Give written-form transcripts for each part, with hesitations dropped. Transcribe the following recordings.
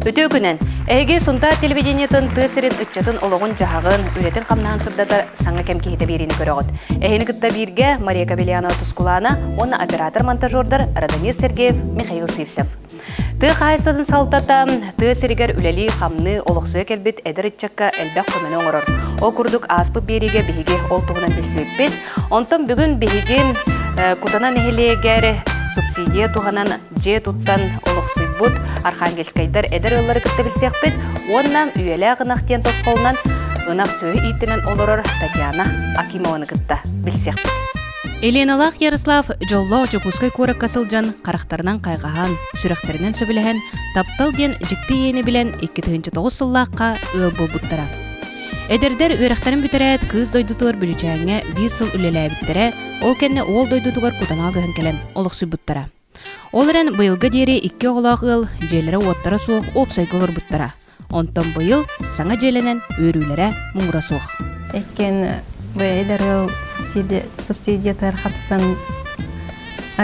Үтүө күнэн! Эһиги Сунтаар телевидениетын тыа сирин ыччатын олоҕун-дьаһаҕын, үлэтин-хамнаһын сырдатар саҥа кэм киһитэ биэриини көрөҕүт. Эһини кытта бииргэ Мария Кабельянова Тускулаана уонна оператор-монтажердар Радомир Сергеев, Михаил Сивцев. Тыа хаһаайыстыбатын салалтата тыа сиригэр үлэлии-хамныы, олохсуйа кэлбит эдэр ыччакка элбэх көмөнү оҥорор. Ол курдук ааспыт биэриигэ биһиги ол туһунан билсибиппит. Онтон бүгүн биһиги Кутана нэһилиэгэр субсидия туһанан дьиэ туттан олохсуйбут архангельскайдар эдэр ыаллары кытта билсиэхпит уонна үйэлээх ынах диэн тосхолунан ынах сүөһү ииттинэн олорор Татьяна Акимованы кытта билсиэхпит. Еленалаах Ярослав дьоллоох Дьокуускай куоракка сылдьан харахтарынан хайҕаһан, сүрэхтэринэн сөбүлэһэн, таптал диэн дьикти иэни билэн 2009 сыллаахха ыал буолбуттара. Эдэрдэр үөрэхтэрин бүтэрээт, кыыс дойдутугар Бүлүчээҥҥэ биир сыл үлэлээбиттэрэ, ол кэннэ уол дойдутугар Кутанаҕа көһөн кэлэн олохсуйбуттара. Ол эрэн быйылга диэри икки оҕолоох ыал дьиэлэрэ-уоттара суох уопсайга олорбуттара. Онтон быйыл саҥа дьиэлэнэн үөрүүлэрэ муҥура суох. Иккиэн эдэр ыал субсидиятыгар хапсан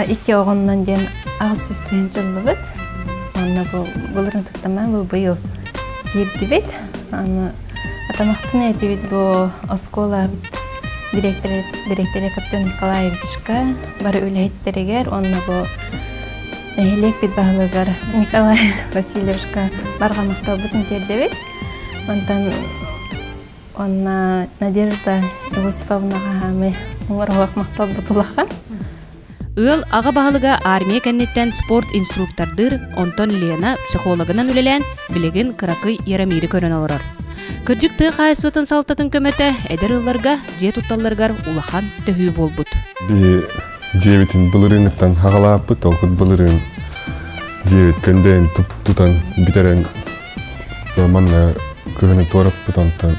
икки оҕоннон диэн 800 тыһыынча ыллыбыт. Онно бу былырын туттаман бу быйыл киирдибит. Аны атамахтын этибит бу оскуолабыт директоры директоре Каптан Николаевичка бары үлэһиттэригэр уонна бу нэһилиэкпит баһылыгар Николай Васильевичка барҕа махталбытын тиэрдэбит. Онтон онно Надежда Иосифовнаҕа хаамыы уҥуор махталбыт улахан. Ыал аҕа баһылыга армия кэнниттэн спорт инструктордыыр, онтон Лена психологынан үлэлээн, билигин кыракый Яромиры көрөн олорор. Кырдьык тыа хаһаайыстыбатын салалтатын көмөтө эдэр ыалларга дьиэ тутталларыгар улахан төһүү буолбут. Биһи дьиэбитин былырыыныттан хаҕалааппыт, ол былырыын дьиэбит көндөйүн тутан бүтэрэн манна кыһыны туораппыт, онтон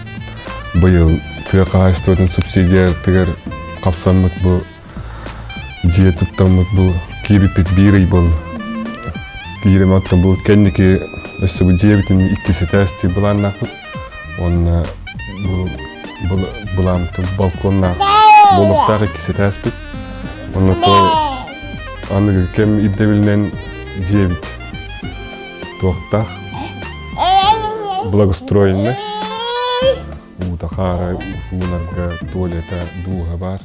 быйыл тыа хаһаайыстыбатын субсидиятыгар хапсаммыт бу дьиэ туттаммыт бу киириппит биир ый буолла. Киирим оттон бу кэнники өссө бу дьиэбитин иккис этээсти былааннаахпыт. Уонна бу былааммыт балконнаах буолуохтаах иккис этээспит. Онно то аныгы кэм ирдэбилинэн дьиэбит туохтаах благоустроенный уута хаара уунарга туалета дууһа баар.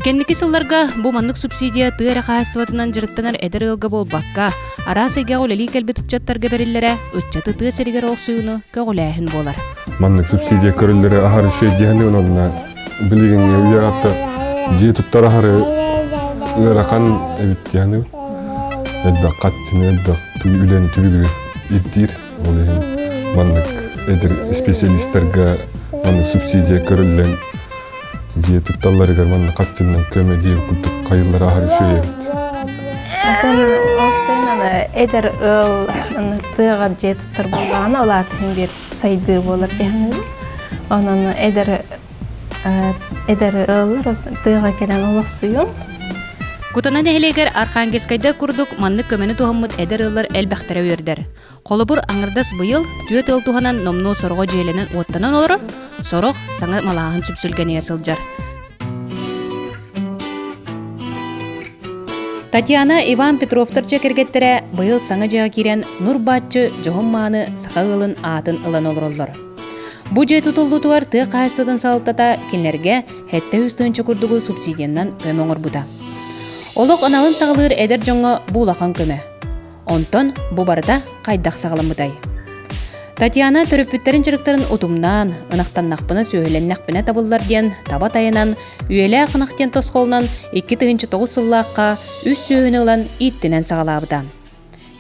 Кэнники сылларга бу маннык субсидия тыа эрэ хаһаайыстыбатынан дьарыктанар эдэр ыалга буолбакка, араас эйгэҕэ үлэлии кэлбит ыччаттарга бэриллэрэ ыччаты тыа сиригэр олохсуйууну көҕүлээһин буолар. Маннык субсидия көрүллэрэ аһары үчүгэй онно билигиҥҥи үйэҕэ дьиэ туттар аһары ыарахан эбит диэханыбыт. Элбэх хаччыны, элбэх үлэни түбүгү ирдиир. Ол иһин маннык эдэр специалистарга маннык субсидия көрүллэн дьиэ тутталларыгар манна хаччыннан көмө диэн курдук хайыллара аһар үчүгэй эбит. Ол сайын эдэр ыал тыаҕа дьиэ туттар буоллаҕына, ол аатын биир сайдыы буолар диэхинэ. Онон эдэр эдэр ыаллар тыаҕа кэлэн олохсуйуҥ. Кутана нэһилиэгэр Архангельскайда курдук маннык көмөнү туһаммыт эдэр ыаллар элбэхтэрэ үөрдэр. Холобур, аҥардас быйыл түөрт ыал туһанан номнуо сороҕо дьиэлэнэн-уоттанан олорор, сорох саҥа малааһын сүпсүлгэнигэр сылдьар. Татьяна Иван Петровтар дьиэ кэргэттэрэ быйыл саҥа дьиэҕэ киирэн нур-бааччы дьоһун-мааны саха ыалын аатын ылан олороллор. Бу дьиэ тутуллуутугар тыа хаһаайыстыбатын салалтата кинилэргэ 700 тыһыынча курдугу субсидиянан көмө оҥорбута. Олох аналын саҕалыыр эдэр дьоҥҥо бу улахан көмө. Онтон бу барыта хайдах саҕаламмытай? Татьяна төрөппүттэрин дьарыктарын утумнаан, ынахтаннахпына сүөһүлэннэхпинэ табыллар диэн таба тайанан, үйэлээх ынах диэн тосхолунан 2009 сыллаахха үс сүөһүнү ылан ииттинэн саҕалаабыта.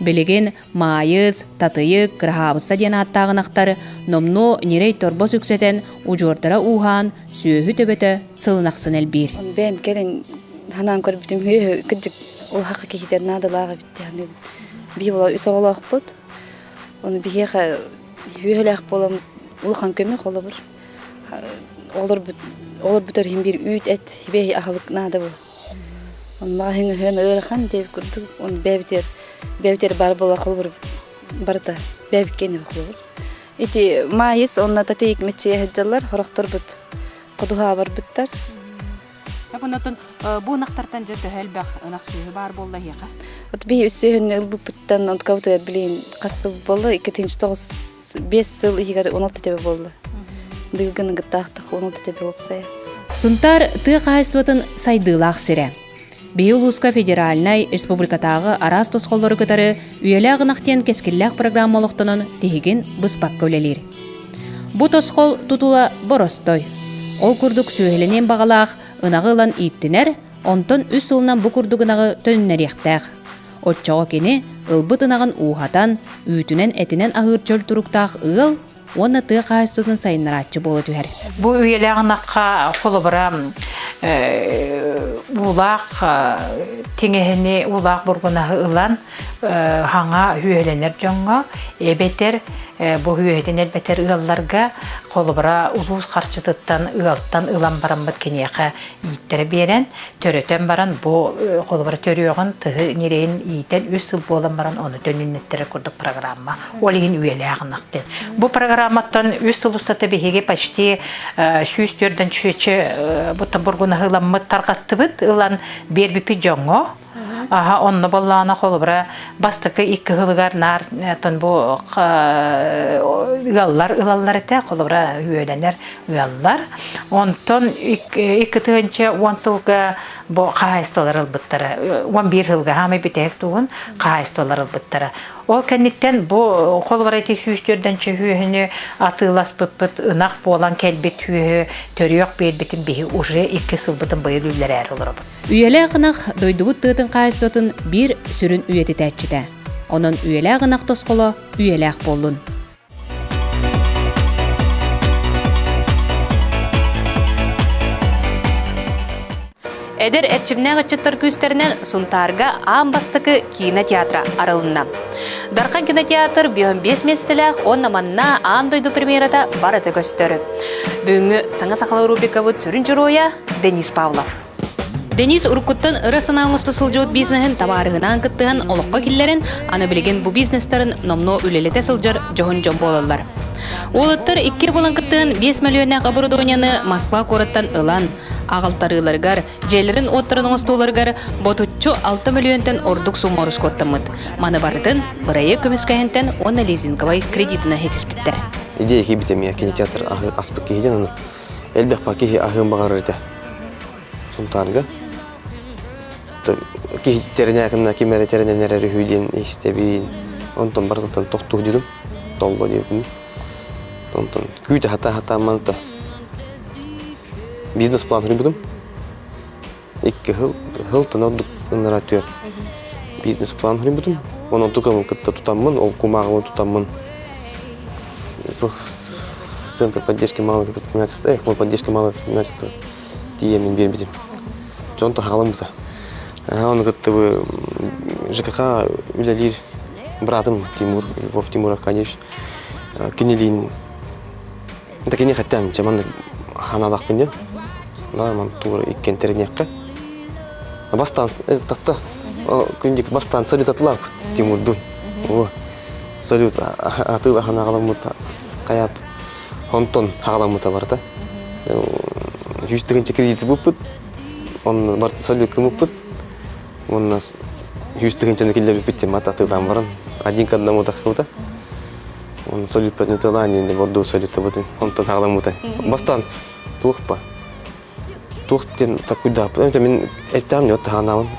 Билигин Маайыс, Татыйык, Кыраһаабысса диэн ааттаах ынахтар номнуо ньирэй торбос үксэтэн, удьуордара ууһаан, сүөһү төбөтө сылын ахсын элбиир. Бэйэм кэлин ханаан көрбүтүм үөһү кырдьык улахан киһитэр наадалаах эбит диэн биһи була үс оҕолоохпут. Ону биһиэхэ үөһэлээх буолан улахан көмө холобур. Олорбут олорбутар иһин биир үүт эт бэйи аһылык наада бу. Оны маҕаһыын ыһыан ыарахан диэбит курдук оны бэйэбитигэр бэйэбитигэр баар буола холобур барыта бэйэбиккэ холобур. Ити маайыс онно татыйык мэччийэ сылдьаллар, хорохторбут ходуһаа барбыттар. Онтон бу ынахтартан дьэ төһө элбэх ынах сүөһү баар буолла эһиэхэ? Вот биһи үс сүөһүнү ылбыппыттан онтукабытыгар билигин хас сыл буолла? 2009 5 сыл иһигэр 16 төбө буолла. Быйылгыны кыттаахтах 16 төбө уопсайа. Сунтаар тыа хаһаайыстыбатын сайдыылаах сирэ. Биһи улууска федеральнай, республикатааҕы араас тосхоллору кытары үйэлээх ынах диэн кэскиллээх программа олохтонон тиһигин быспакка үлэлиир. Бу тосхол тутула боростой. Ол курдук сүөһэлэниэн баҕалаах ынаҕы ылан ииттинэр, онтон үс сылынан бу курдук ынаҕы төнүннэриэхтээх. Оччоҕо кини ылбыт ынаҕын ууһатан, үүтүнэн-этинэн аһыыр чөл туруктаах ыал уонна тыа хаһаайыстыбатын сайыннарааччы буола түһэр. Бу үйэлээх ынахха холобура уулаах тиҥэһини, уулаах бургунаһы ылан хаҥа үөһэлэнэр дьоҥҥо эбэтэр бу үөһэтин элбэтэр ыалларга холобура улуус харчытыттан ыалтан ылан бараммыт киниэхэ ииттэрэ биэрэн төрөтөн баран бу холобура төрүөҕүн тыһы ньирэйин иитэн үс сыл буолан баран ону төнүннэттэрэр курдук программа ол иһин үйэлээх ынах диэн бу программаттан үс сыл устата биһиги почти 104 чүөчэ буттан бургунаһыламмыт тарҕаттыбыт ылан биэрбиппит дьоҥҥо. Аха, онно боллаана холобура бастакы икки сылыгар наар тон бу ыаллар ылаллар этэ, холобура үөлэнэр ыаллар. Онтон икки тыһыынча уон сылга бу хаһаайыстыбалар ылбыттара. Уон биир сылга хаамай бүтэһик тугун хаһаайыстыбалар ылбыттара. Ол кэнниттэн бу холобура ити 104 чөһүөһүнү атыыласпыппыт ынах буолан кэлбит үөһү төрүөх биэрбитин биһи уже икки сылбытын быйыл үллэрээр олоробут. Үйэлээх ынах дойдубут тыатын хаһаайыстыбатын биир сүрүн үйэтитээччитэ. Онон үйэлээх ынах тосхоло үйэлээх буоллун. Эдэр эрчимнээх ыччаттар күүстэринэн Сунтаарга аан бастакы кинотеатра арылынна. Дархан кинотеатр 5 миэстэлээх уонна манна аан дойду премьерата барыта көстөр. Бүгүҥҥү саҥа сахалыы рубрикабыт сүрүн дьоруойа Денис Павлов. Денис уруккуттан ыра санаа оҥосто сылдьыбыт бизнеһин табаарыһынаан кыттыһан олоххо киллэрэн, аны билигин бу бизнестарын номнуо үлэлэтэ сылдьар дьоһун дьон буолаллар. Уолаттар икки буолан кыттыһан 5 мөлүйүөннээх оборудованиены Москва куораттан ылан, аҕалтарыыларыгар, дьиэлэрин уоттарын оҥостууларыгар ботуччу 6 мөлүйүөнтэн ордук сумма ороскуоттаммыт. Маны барытын бырайыак көмүскэһинтэн уонна лизинговай кредитына хитиспиттэр. Идея киирбитэ эмиэ кинотеатр аспыт киһи ону элбэх киһи аһыан баҕарар этэ. Сунтаарга. Киһи тэринээкинна ким эрэ тэринэн эрэр үһү диэн истэбин. Онтон барытыттан тохтуу дьудум. Толло диэбитим. Онтон күүтэ хата-хата манта бизнес-план хөрбүтүм. Икки хыл, хылтан ордук ыннара түөр. Бизнес-план хөрбүтүм. Онон тукамын кытта тутаммын, ол кумааҕыбын тутаммын Центр поддержки малого предпринимательства, эх, поддержка малого предпринимательства тиийэммин биэрбитим. Дьон таһаҕаламмыта. Ону кытта бу ЖКХ үлэлиир братым Тимур, Львов Тимур Аркадьевич кинилиин да кини хэттээм чэ маннык ханаалаахпын диэн да ман тугу иккиэн тэриниэххэ бастаан татта күндик бастаан салют атылааппыт Тимурдун салют атыылаһан аҕаламмыт хайааппыт онтон хаҕаламмыта барыта 100 тыһыынча кредити буппут онно бар салют кымыппыт уонна 100 тыһыынчаны киллэрбиппит тимат атыылаан баран один к одному тахсыбыта он салютпатын ытылаан диэн бордуу салютабытын онтон хаҕаламмыта бастаан туох па туох диэн такуйдааппыт мин эттэҕим не таһаанаабын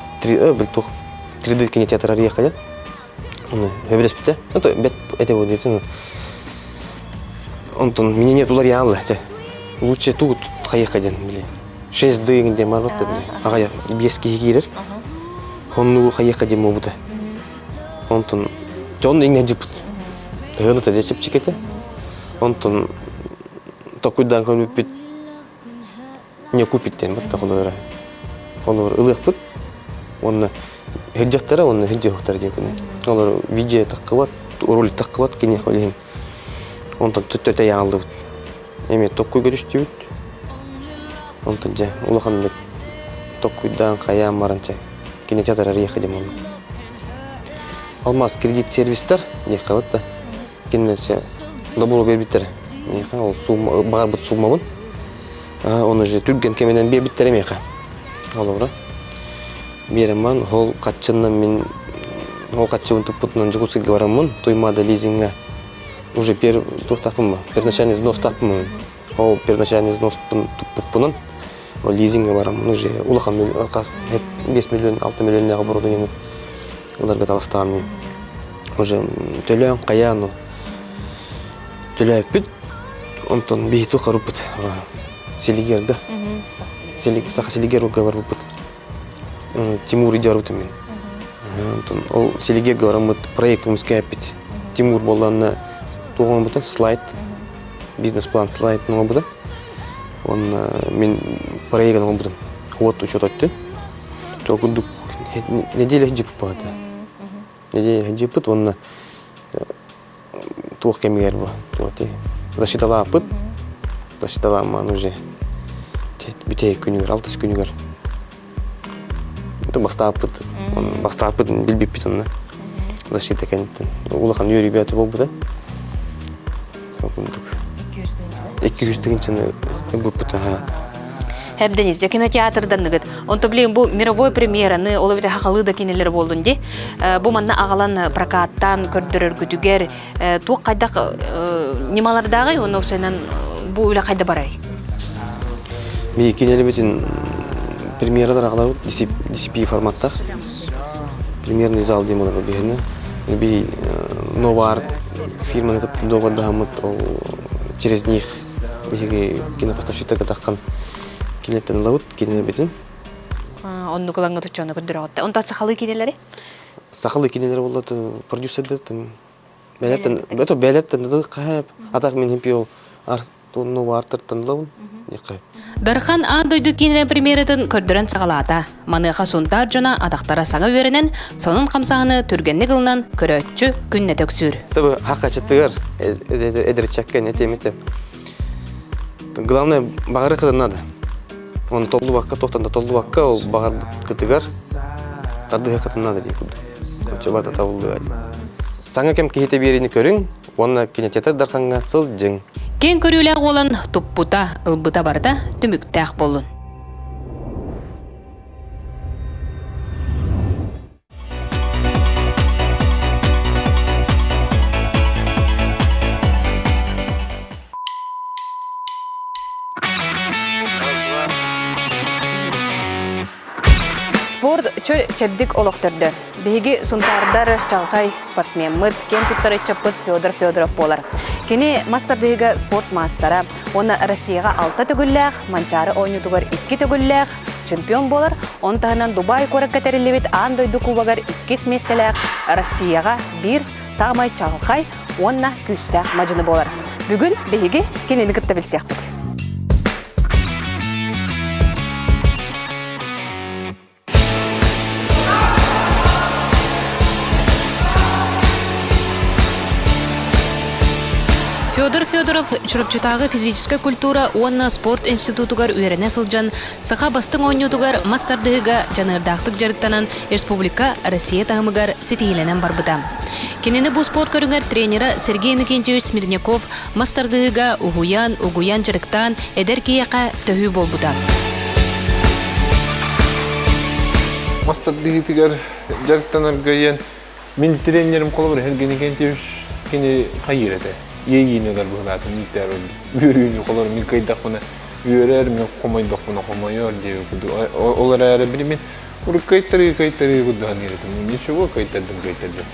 бил туох 3D кинотеатр арыйыахха диэн Ону сөбүлэспитэ. Это бэт это вот диэтин. Онтон мне нет уларыйаалла те. Лучше тут хайыха диэн били. 6D диэн бар батта били. Аҕай биэс киһи киирэр. Оннугу хайыха диэн буолбута. Онтон дьон иҥнэ дьыппыт. Тыһыны та чэпчэкэтэ. Онтон токуйдаан көрбүппүт не купит диэн батта холобура. Холобур ылыахпыт. Уонна һирдьахтара уонна һирдьиһуктара диэкүнү. Олор видео таххыбат, роль таххыбат киниэхэ ол иһин. Онтон төттөтө яаллыбыт. Эми токкуйга түстүбүт. Онтон дьэ улаханнык токкуйдаан хайаан баран чэ кинотеатр арыйыахха диэн буолла. Алмаз кредит сервистар диэххэ да кинилэр чэ добро биэрбиттэрэ. Миэхэ ол сумма баҕарбыт суммабын. Оны же түргэн кэминэн биэрбиттэрэ миэхэ. Холобура. Биэрэмман ол хаччыннан мин ол хаччыбын туппутунан Дьокуускайга бараммын Туймаада лизиҥҥа уже пер туохтаахпын ба первоначальный взностаахпын ол первоначальный взноспун туппуппунан ол лизиҥҥа бараммын уже улахан 5 миллион 6 миллионнаах оборудованиены ыларга таҕыстаҕым уже төлөөн хайаан төлөөппүт онтон биһи туох барбыппыт Селигерга Саха Селигерга барбыппыт Тимур идиарбытым мин онтон ол Селигерга бараммыт проект көмүскээппит Тимур буолланна туох оҥорбута слайд бизнес-план слайд оҥорбута уонна мин проегын оҥорбутум вот учет өттү то курдук неделя дьиппаата неделя дьиппыт уонна туох кэмигэр бу защиталааппыт защиталааммаан уже бүтэһик күнүгэр алтыс күнүгэр бастааппыт бастааппыт билбиппит онно защита кэнниттэн улахан үөрүү бэйэтэ буолбута курдук 200 тыһыынчаны ылбыппыт Хэп Денис, дьэ кинотеатрданыгыт. Онто билигин бу мировой премьераны, ол эбэтэр хахалыы да кинилэр буоллун дии. Бу манна аҕалан прокаттаан көрдөрөргүтүгэр туох хайдах ньымалардааҕый уонна уопсайынан бу үлэ хайда барай? Биһиги кинилэрбитин премьералар аҕалабыт DCP форматтаах. Премьерный зал диэн буолар биһини. Би Новарт фирманы кытта договордаһаммыт ол через них биһиги кинопоставщиктарга таххан кинилэртэн ылабыт кинилэрбитин. Оннук ылаҥҥа туччону көрдөрөҕүт. Онтон сахалыы кинилэри? Сахалыы кинилэр буолла продюсердартан бэлэттэн бөтө бэлэттэн да хаһап атах мин химпио артыртан ылабын. Дархан аан дойду киинэ премьератын көрдөрөн саҕалаата. Маныаха Сунтаар дьоно атахтара саҥа үөрэнэн, сонун хамсааһыны түргэнник ылынан көрөөччү күннэтэ үксүүр. Тобы хакачытыгар эдерчакка не темите. Главное бағары кыдан надо. Он толлубакка тохтан да толлубакка ол бағар кытыгар тардыга кытын надо дии курдук. Очо барда табылдыга. Саҥа кэм киһитэ биэриини көрүҥ уонна кинотеатр Дархаҥҥа сылдьыҥ. Киэҥ көрүүлээх уолан туппута, ылбыта барыта түмүктээх буоллун. Спорт чөл чэбдик олох төрдө. Биһиги сунтаардар чаҕылхай спортсмеммыт, киэн туттар ыччаппыт Федор Федоров буолар. Кини мас тардыһыыга спорт маастара уонна Россияҕа алта төгүллээх, Манчаары оонньуутугар икки төгүллээх чемпион буолар. Он таһынан Дубай куоракка тэриллибит аан дойду кубогар иккис миэстэлээх Россияҕа биир саамай чаҕылхай уонна күүстээх мадьыны буолар. Бүгүн биһиги кинини кытта билсиэхпит. Федор Федоров Чурапчытааҕы физическэй культура уонна спорт институтугар үөрэнэ сылдьан саха бастыҥ оонньуутугар мас тардыһыыга дьаныардаахтык дьарыктанан республика Россия таһымыгар ситиһиилэнэн барбыта. Кинини бу спорт көрүҥэр тренера Сергей Иннокентьевич Смирняков мас тардыһыыга уһуйан, угуйан дьарыктаан эдэр киһиэхэ төһүү буолбута. Мас тардыһыытыгар дьарыктанарга диэн мин тренерим холобур Сергей Иннокентьевич кини хайыыр этэ. Иэйиини ылар быһылаатын иитээр үөрүүнү холобур мин кыайдахпына үөрэр, мин хомойдохпуна хомойор диэби курдук. Ол эрээри били мин урут кыайтарыы кыайтарыы курдук саныыр этим. Ничего кыайтардым кыайтардым.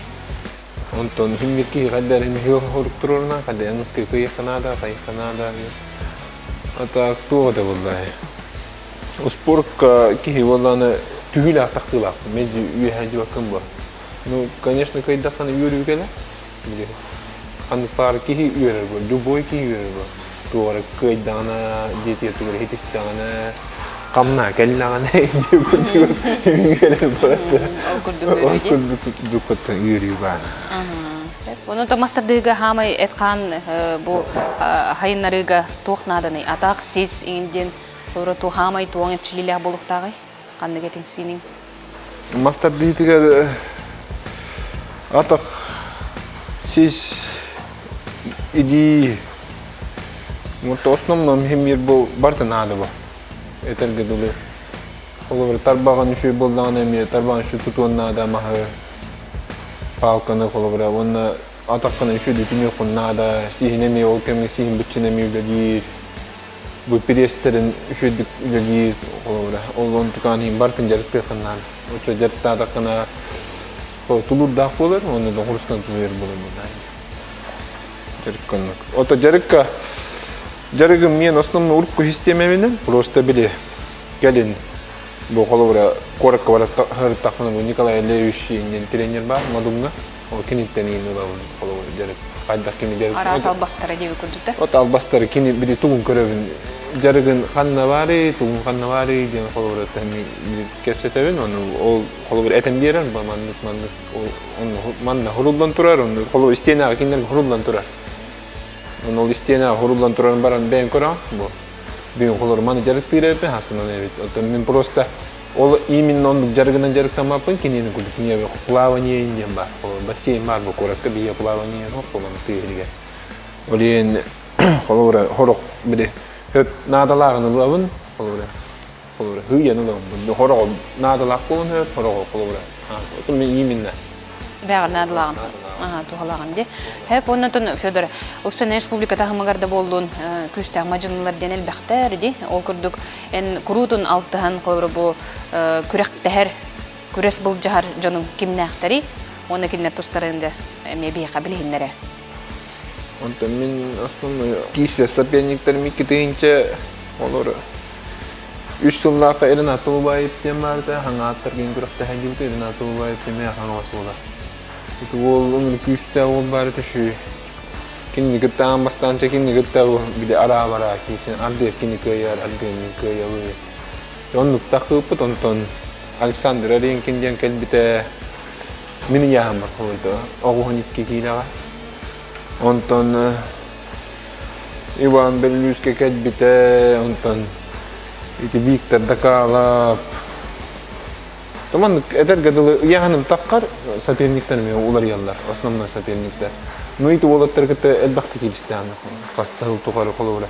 Онтон химмит киһи хайда эрэ хоруктуруорна, хайда ныскы кыйыхха наада, хайыхха наада. А так туох это буоллаһы. Спортка киһи буоллааны түһүүлээх тахтыылаах. Мэлдьи үөһэ дьыбаккын бу. Ну, конечно, кыайдаххына үөрүү кэлэр. Ханнык баар киһи үөрэр бу, любой киһи үөрэр бу. Туох эрэ кыайдаҕына, диэтигэр тугу эрэ иһитистэҕинэ, хамнаа кэллэҕинэ диэ курдук үөрэр буолар. Ол курдук үөрүү дии. Ол курдук үөрүү баар. Ону то мастардыыга хаамай эт-хаан бу хайыннарыыга туох нааданый? Атах, сис иҥин диэн олоро ту хаамай туоҥ эрчиллиилээх буолуохтааҕый? Ханнык этиҥ сииниҥ? Мастардыытыгар атах, сис, илии, вот основном химир бу барыта наада бу. Этэргэ дылы. Холобур, тарбаҕын үчүгэй буоллаҕына эмиэ тарбаҕын үчүгэй тутуон наада маһы, палканы холобура уонна атаххына үчүгэй түнүөххүн наада, сиһин эмиэ ол кэмҥэ сиһин быччын эмиэ үлэлиир. Бу пресстэрин үчүгэйдик үлэлиир холобура. Ол онтукаан иһин барытын дьарыктыаххын наада. Оччо дьарыктаатаххына тулуурдаах буолар уонна да хурустан тулуйар буолар буоллаҕа. Дьарыкка Ото дьарыкка дьарыгым мен основной урукку систиэмэбинэн просто били кэлин бу холобура куоракка барыттахпына бу Николай Левич диэн тренер бар Модумҥа ол киниттэн иин ылабын холобура дьарык хайдах кини дьарык Араас албастара диэби курдук да? Вот албастары кини били тугун көрөбүн дьарыгын ханна баарый тугун ханна баарый диэн холобура кэпсэтэбин ону ол холобур этэн биэрэр маннык маннык манна хуруллан турар онно холобур истиэнэҕэ кинилэргэ хуруллан турар онно ол истиэнэҕэ хуруллан турарын баран бэйэм көрөҕүн бу бүгүн холобур маны дьарыктыыр эбиппин хасынан эбит оттон мин просто ол именно оннук дьарыгынан дьарыктаммаппын кинини курдук киниэбэ плавание диэн баар холобур бассейн баар бу куоракка биһиэ плавание холобур тыа иһигэр ол иһин холобура хорох били хөп наадалааҕын ылабын холобура холобура хыйан ылабын хороҕо наадалаах буолан хөп хороҕо холобура отун мен именно Бэҕэр наадалааҕын туһалааҕын ди. Хэп оннотон Федор Уксана республика таһымыгар да буоллун күүстээх мадьынылар диэн элбэхтэр ди. Ол курдук эн куруутун алтыһан холобура бу күрэхтэһэр күрэс былдьаһар дьонуҥ кимнээхтэри уонна кинилэр тустарын да эмиэ биһиэхэ билиһиннэрэ. Онтон мин основной киирсэр соперниктарым икки олор үс сыллаахха Ренат Толубаев диэн баарда, хаҥааттар киин күрэхтэһэн дьыбыта Ренат Толубаев эмиэ хаҥалас уола. Ити уол ымыр күүстээх уол баара түшүү. Кинини кытта аан бастаанча кинини кытта били араа-бараа киирсэн ардыар кини кыайар, ардыар мин кыайабын. Оннуктах кыыппыт, онтон Александр Аренкин диэн кэлбитэ мин ыйааһыммар холуйда 92 киилэҕэ. Онтон Иван Беллүүскэ кэлбитэ, онтон ити Виктор Дакалов. Туман этэргэ дылы ыйааһыным таххар соперниктар эмиэ уларыйаллар, основной соперниктар. Ну ити уолаттары кытта элбэхтик кииристэҕин хаста сыл тухары холобура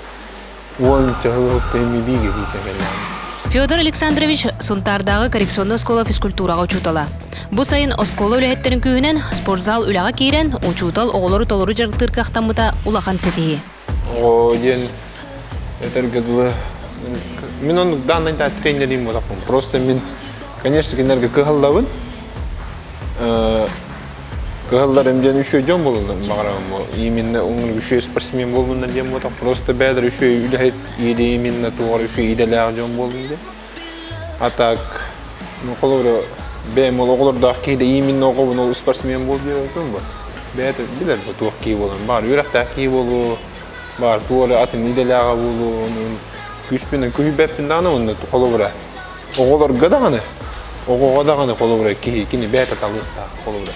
уонча сыл эми биигэ киирсэн кэллэҕим. Федор Александрович Сунтаардааҕы коррекционнай оскуола физкультураҕа учуутала. Бу сайын оскуола үлэһиттэрин күүһүнэн спортзал үлэҕэ киирэн, учуутал оҕолору толору дьарыктыыр кыахтаммыта улахан ситиһии. Оҕо диэн этэргэ дылы мин оннук данный да тренерим буолаппын. Просто мин, конечно, кинилэргэ кыһаллабын. Кыһалларым диэн үчүгэй дьон буолаллар баҕарабын. Именно уҥун үчүгэй спортсмен буоллуннар диэн буолбатах. Просто бэйэлэрэ үчүгэй үлэһит или именно туох эрэ үчүгэй идэлээх дьон буоллун диэн. А так, ну, холобура, бэйэм ол оҕолордоох киһи да именно оҕобун ол спортсмен буол диэбэппин бу. Бэйэтэ билэр бу туох киһи буолан. Баар үөрэхтээх киһи буолуо, баар туох эрэ атын идэлээҕэ буолуо, онон күүспүнэн күһүйбэппин даҕаны уонна холобура оҕолорго даҕаны, оҕоҕо даҕаны холобура киһи кини бэйэтэ талыахтаах холобура.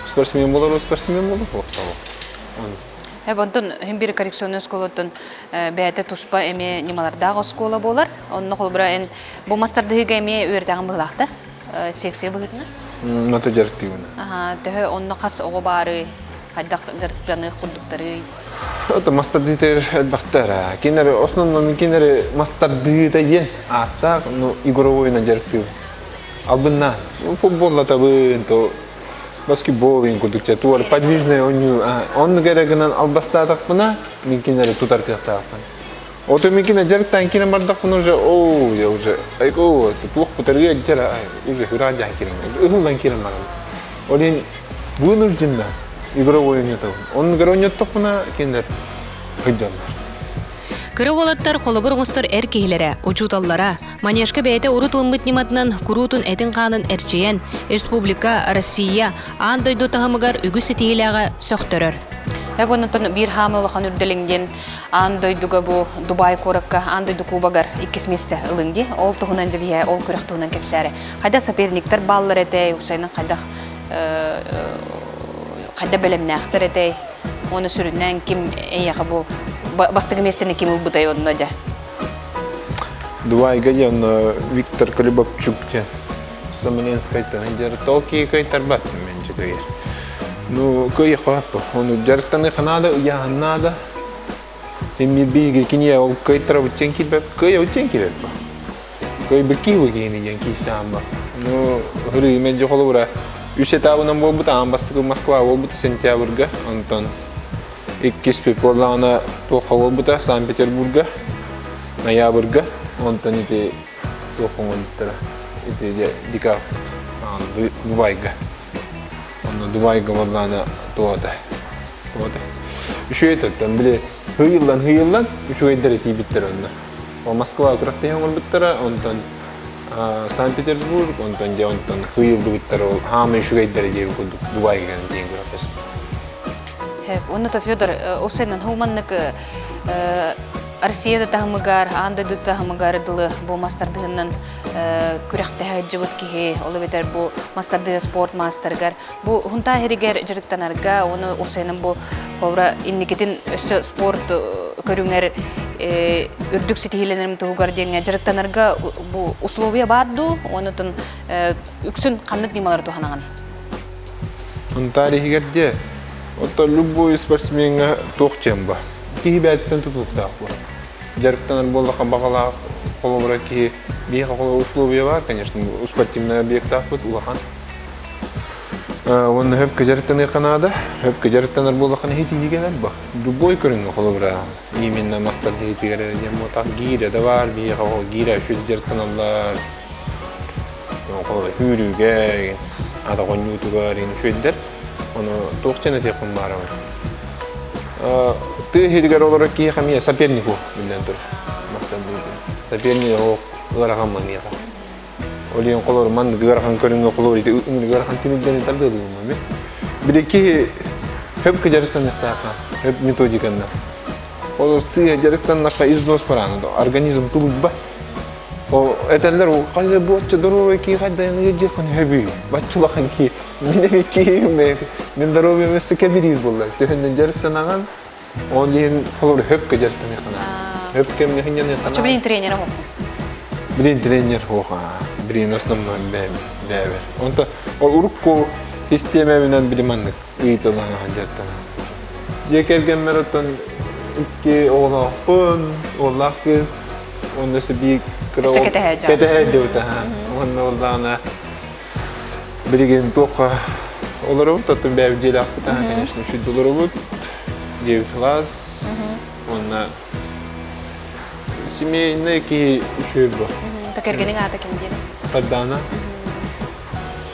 Спортсмен буолар, спортсмен буолар, туохтаах. Онтон иһин биир коррекционный оскуолаттан бэйэтэ туспа эмиэ ньымалардаах оскуола буолар. Онно холобура эн бу мастардыһыыга эмиэ үөрдэҕин быһыылаах да? Секция быһыытынан? Мата дьарыктыыбын. Аха, төһө онно хас оҕо баарый? Хайдах дьарыктаныах курдуктарый? Это мастардыытыр элбэхтэр. Кинилэри основном кинилэри мастардыыта диэн ааттаах, ну, игровойунан дьарыктыыбын. Албынна футболлатабын, то баскетбол диэн курдук чэ туор подвижный оонньуу оннук эрэ гынан албастаатахпына мин кинилэри тутар кыахтаахпын. Ото мин кине дьарыктаан киирэн бардахпына уже оо я уже айгоо туох бутарыа дьара уже хыраан дьаан киирэн ыһыллан киирэн баран. Ол иһин вынужденно игровой оонньотобун. Оннук эрэ оонньоттохпуна кинилэр сылдьаллар. Кыра уолаттар холобур оҥостор эр киһилэрэ, учууталлара, Манежка бэйэтэ урут ылыммыт ньыматынан куруутун этин-хаанын эрчийэн, республика, Россия, аан дойду таһымыгар үгүс ситиһиилээҕэ сөхтөрөр. Онтон биир хаамы улахан үрдэлиҥ диэн аан дойдуга бу Дубай куоракка аан дойду кубогар иккис миэстэ ылыҥ дии. Ол туһунан дьэ ол күрэх туһунан кэпсээри. Хайдах соперниктар бааллар этэй, уопсайынан хайдах хайдах бэлэмнээхтэр этэй? Уонна сүрүннээн ким эйиэхэ бу бастакы миэстэни ким ылбытай онно дьэ? Дубайга диэн Виктор Колебовчук диэн Сомоленскайтан дьарыктал киһи кыайтарбат менче кыайар. Ну, кыайыахпа Ону дьарыктаныахха наада, ыйааһын наада. Эмми биһиги киниэ ол кыайтарабыт диэн киирбэт, кыайабыт диэн киирэр. Кыайбыт киһи киһини диэн киирсээн бар. Ну, хырыы мэлдьи холобура үс этабынан буолбут, аан бастакы Москва буолбута сентябрьга, онтон иккис буоллаҕына туохха буолбута Санкт-Петербурга, ноябрьга, онтон ити туох оҥорбуттара ити дика Дубайга. Онно Дубайга буоллаҕына туота. Туота. Үчүгэй төттөн били хыйыллан хыйыллан үчүгэйдэр тиийбиттэр онно. Ол Москва күрэхтэһии оҥорбуттара, онтон Санкт-Петербург, онтон дьэ онтон хыйыллыбыттар ол хаамай үчүгэйдэрэ диэбит курдук Дубайга диэн күрэхтэс. Онно то Федор, осеннан хуманнык Россия да таһымыгар, аан дойду таһымыгар дылы бу мастардыһынан күрэхтэһэ сылдьыбыт киһи, ол эбэтэр бу мастардыһы спорт маастарыгар бу хунтаа иһиригэр дьарыктанарга, уонна уопсайынан бу холобура инникитин өссө спорт көрүҥэр үрдүк ситиһиилэнэрим туһугар диэҥҥэ дьарыктанарга бу условия баар дуу, уонна үксүн ханнык ньымалары туһанаҕын? Хунтаар иһигэр диэ, оттон любой спортсмеҥҥа туох дьиэм бар. Киһи бэйэтиттэн тутулуктаах буолар. Дьарыктанар буоллахха баҕалаах холобура киһи биһиэхэ холобура условия бар, конечно, спортивный объектаахпыт улахан. Уонна хөпкө дьарыктаныахха наада. Хөпкө дьарыктанар буоллаххына иһитиһии кэлэр бу. Любой көрүҥҥэ холобура именно мастар иһитигэр эрэ диэн буолтах гиирэ да баар, биһиэхэ ол гиирэ үчүгэй дьарыктаналлар. Холобура сүүрүүгэ, ата хонньуутугар үчүгэйдэр. Ону туох диэн этиэхпин баарабын. Тыа иһигэр олорор киһиэхэ эмиэ соперник биллэн турар. Соперник ол ыарахан маныаха. Ол иһин холор маннык ыарахан көрүҥҥэ холор ити ыарахан тимирдэни тардыалыыбын мин. Били киһи хөп дьарыктаныахтаахха, хөп методиканна. Ол сыыһа дьарыктаннахха износ барааны организм тулуйбат. Ол этэллэр ол хайа буочча здоровый киһи хайдайаны дьиэххин хөбүй. Баччулахан киһи. Мин эми киһим мин здоровьем өссө кэбириир буолла. Төһөннөн дьарыктанаҕын, ол иһин холор хөпкө дьарыктаныаххына. Хөп кэмҥэ хынньаныаххына. Оччо билин тренер оһоххун. Билин тренер хоха. Билин основной бэйэбэр. Онто ол урукку систиэмэбинэн били маннык ыйытылаан дьарыктанан. Дьиэ кэргэммэр оттон икки оҕолоохпун, уоллаах кыыс, уонна өссө биир кыра Өссө кэтэһэ кэтэһэ дьыбыта. Уонна уоллаҕына билигин туохха олоробут, оттон бэйэбит дьиэлээхпит, конечно, үчүгэй олоробут. Дьиэбит сылаас, уонна семейный киһи үчүгэй бу. Кэргэниҥ аата ким диэн? Сардаана.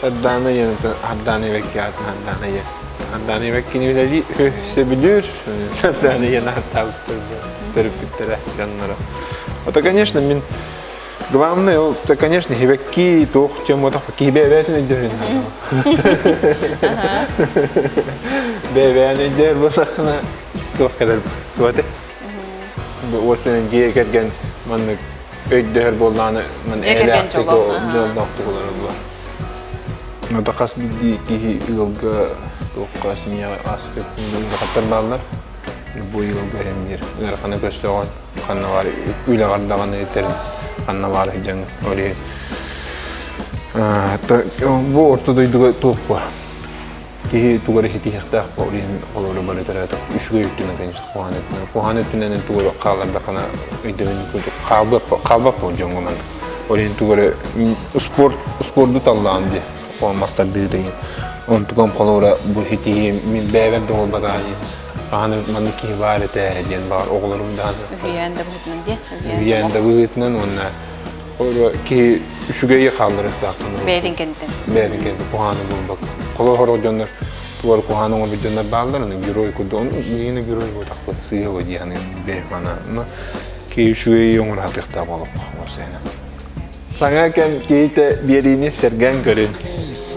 Сардаана диэн Сардаана Ивекки аатын Сардаана диэн. Сардаана Ивеккини үлэлии сөбүлүүр. Сардаана диэн ааттаабыттар төрөппүттэрэ дьонноро. Это, конечно, мин главное, ол, это, конечно, хибекки туох чем отох киһи бэйэбээтин өйдөһүн. Бэйэбээн өйдөөр буоллаххына туох кэлэр туоте. Бу уосынан дьиэ кэргэн маннык өйдөһөр буоллаҕына ман эһэлээхтик дьоллоохтук олороллор. Ата хас биирдии киһи ыалга туохха семьяҕа ааспыт ыарахаттар бааллар. Любой ыалга эмниир ыараханы көрсөҕүн, ханна баар үлэҕэр даҕаны этэрин, ханна баар сылдьаҥ ол иһин бу орто дойдуга туох баар Киһи тугу эрэ ситиһиэхтээх ол иһин олору бары төрөөтөх үчүгэй өттүнэн, конечно, куһаҕан өттүнэн. Куһаҕан өттүнэн тугу эрэ хааллардаххына өйдөбүнньүк курдук хаалбат хаалбат буол дьоҥҥо маннык. Ол иһин тугу эрэ спорт спорду таллаҕым дии. Ол мастардыы деген. Онтукам холобура бу ситиһиим мин бэйэбэр да буолбатаҕа дии. Хаһан маннык киһи баар этэ диэн баҕар оҕолорум даҕаны. Үһүйээн да быһыытынан дии. Үһүйээн да быһыытынан уонна киһи үчүгэйи хаалларыахтаахпын. Бэйэтин кэнниттэн. Бэйэтин кэнниттэн куһааны булбакка. Холор хорох дьоннор тугар куһааны оҥорбут дьоннор бааллар, аны герой курдук. Ону биһигини герой буотахпыт сыыһа диэни бэймана. Но киһи үчүгэйи оҥоро сатыахтаах олоххо осена. Саҥа кэм киһитэ биэриини сэргээн көрүн.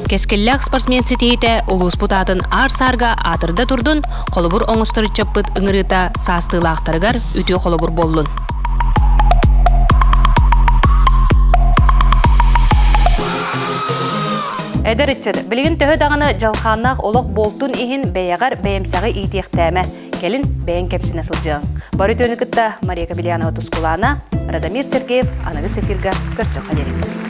Кэскиллээх спортсмен ситиһиитэ улууспут аатын аар-саарга аатырда турдун, холобур оҥостор ыччаппыт ыҥырыыта саастыылаахтарыгар үтүө холобур буоллун. Эдэр ыччат, билигин төһө даҕаны дьалхааннаах олох буолтун иһин бэйэҕэр бэйэмсэҕи иитиэхтээмэ, кэлин бэйэҥ кэпсэнэ сылдьыаҥ. Бары үтүөнү кытта Мария Кобельянова Тускулаана, Радомир Сергеев аныгыс эфирга көрсөххө диэри.